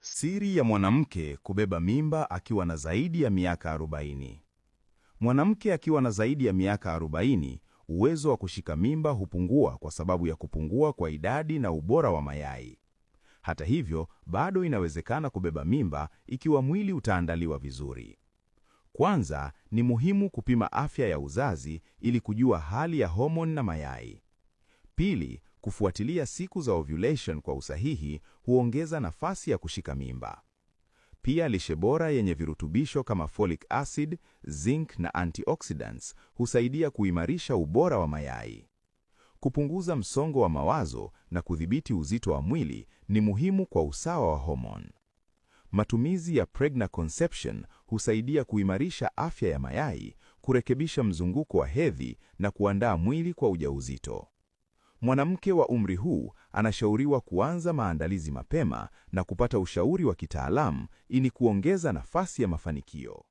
Siri ya mwanamke kubeba mimba akiwa na zaidi ya miaka 40. Mwanamke akiwa na zaidi ya miaka 40, uwezo wa kushika mimba hupungua kwa sababu ya kupungua kwa idadi na ubora wa mayai. Hata hivyo, bado inawezekana kubeba mimba ikiwa mwili utaandaliwa vizuri. Kwanza, ni muhimu kupima afya ya uzazi ili kujua hali ya homoni na mayai. Pili, kufuatilia siku za ovulation kwa usahihi huongeza nafasi ya kushika mimba. Pia lishe bora yenye virutubisho kama folic acid, zinc na antioxidants husaidia kuimarisha ubora wa mayai. Kupunguza msongo wa mawazo na kudhibiti uzito wa mwili ni muhimu kwa usawa wa homoni. Matumizi ya Pregna Conception husaidia kuimarisha afya ya mayai, kurekebisha mzunguko wa hedhi na kuandaa mwili kwa ujauzito. Mwanamke wa umri huu anashauriwa kuanza maandalizi mapema na kupata ushauri wa kitaalamu ili kuongeza nafasi ya mafanikio.